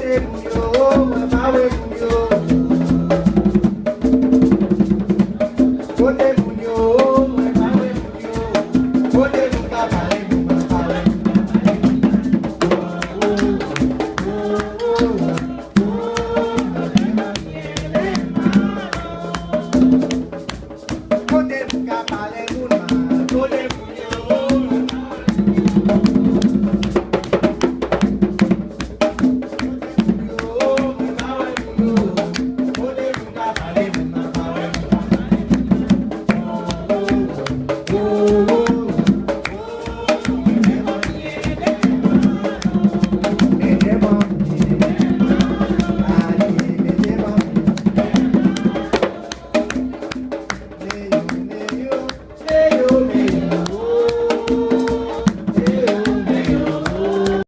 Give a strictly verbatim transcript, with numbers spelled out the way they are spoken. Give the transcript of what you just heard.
Kote moun yo, mwen pa wè moun yo. Kote moun yo, mwen pa wè moun yo. Kote moun ka pale, mwen pa wè moun yo. Kote nou ka pale moun mal, kote moun yo. Kote moun yo, mwen pa wè moun yo. Kote nou ka pale moun